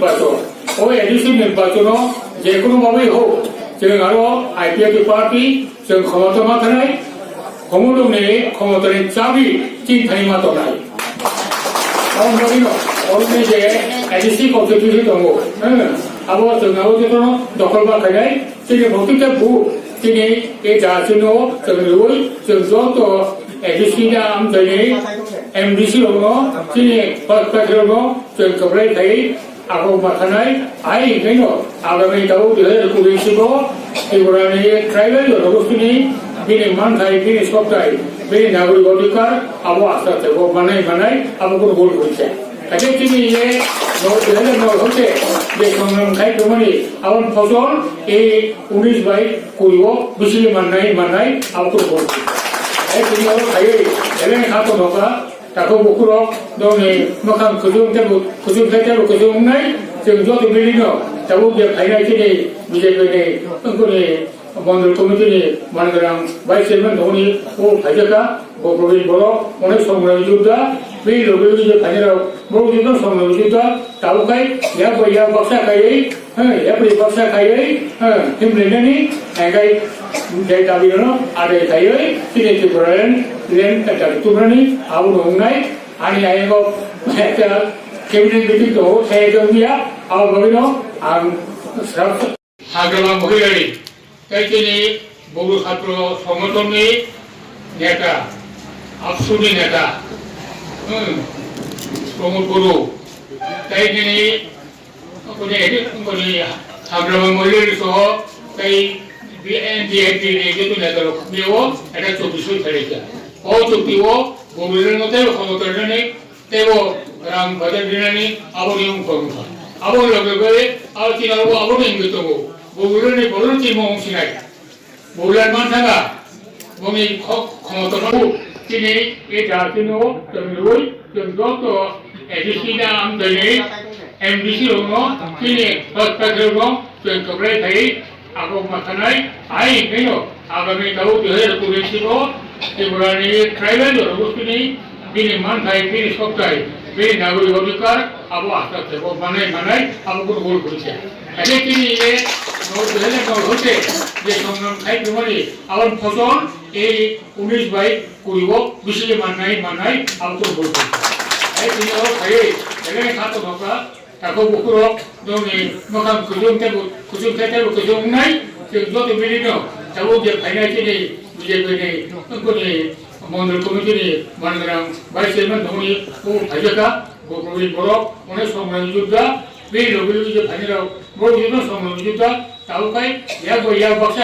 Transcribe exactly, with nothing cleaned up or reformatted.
Nirbachon, o A D C nirbachono je kono babai hok, chwng aro I P F T party chwng khomota ma thanai, khomotoni khomotani chabi chini thani ma tongnai. Aboni bagwino, oroni je A D C constituency tongo, abo chwng abo jotono dokhol ba khainai, chini bokti khe bu, chini e ja chino chwng rwui, chwng joto A D C da amchaini M D C rokno, chini pathirokno chwng kwplai khai, Ako mathanai, ai hingkhaino agami tabuk dui hajar kuri sibo Tripurani tribal jonogostini bini manthai, bini soktai, bini nagorik odhikar abo asta tebo manai manai abo kono bol kuri se. Kaje chini ye no dui hajar no hote je songram khai kumani abon fosol e unis bai kuri o bisi manai manai abo kono bol kuri se. Ai chini abo khai ele khato noka. Takhuk bukhurok nokni mwkhang kuchung teibo kuchung khe teibo kuchung wngnai, chwng joto milino tabuk je phainai chini B J P ni wngkuni mondol committee ni mangrang vice chairman tongmani o phaijakha, bo Probin Borok, onek Songrang Judda, bini loge loge je phainai rok borok joto Songrang Judda, tabuk khai yak bai yak baksa khaiwi Hei, yapri baksa khaiwi, hei, himlai nani, hei, kai, jai dabi no, adai khaiwi, chini Tripura land, land, kai dabi tumrani, abo no wngnai, ani ayego, ekta cabinet meeting to, hei, jong dia, abo bagwi no, ang, srap. Hagrama Mohilari, Tei chini Boru Chhatro Songotonni neta, ABSU ni neta, hmm, Pramod Boru, tei chini kuni, kuni Hagrama Mohilari soho tei B N D F D ni joto neta rok ni o eta chobbish soi tharikha. O chobbish o Boru reno tei khongo tornani Teibo rang budget rinani aboni wngkha wngkha. Aboni loge loge abo chini abo aboni wngwi tongo. Bo Bularni borokni chini mung sinai. Bo Bular manthanga boni khok khomotano chini e jatino chwng rwui chwng joto A D C na amchaini M D C rokno chini hospital rokno chwng kwplai khai Ako mathanai, ai hingkhaino agami tabuk dui hajar kuri sibo Tripurani tribal jonogostini bini manthai, bini soktai, bini nagorik odhikar abo asta thebo manai manai abo kono gol kuri kha. Haikhe chini ye no dui hajar no hote je songram khai phimani aboni fosol ei unis bai kuri o bisi manai manai abo kono gol kuri kha. Hai chini abo khaiwi belai kha tongkha. Takhuk bukhurok nokni mwkhang kuchung teibo kuchung khe teibo kuchung wngnai, chwng joto milino tabuk je phainai chini B J P ni wngkuni mondol committee ni mangrang vice chairman tongmani o phaijakha, bo Probin Borok, onek Songrang Judda, bini loge loge je phainai rok, borok joto Songrang Judda, tabuk khai yak bai yak baksa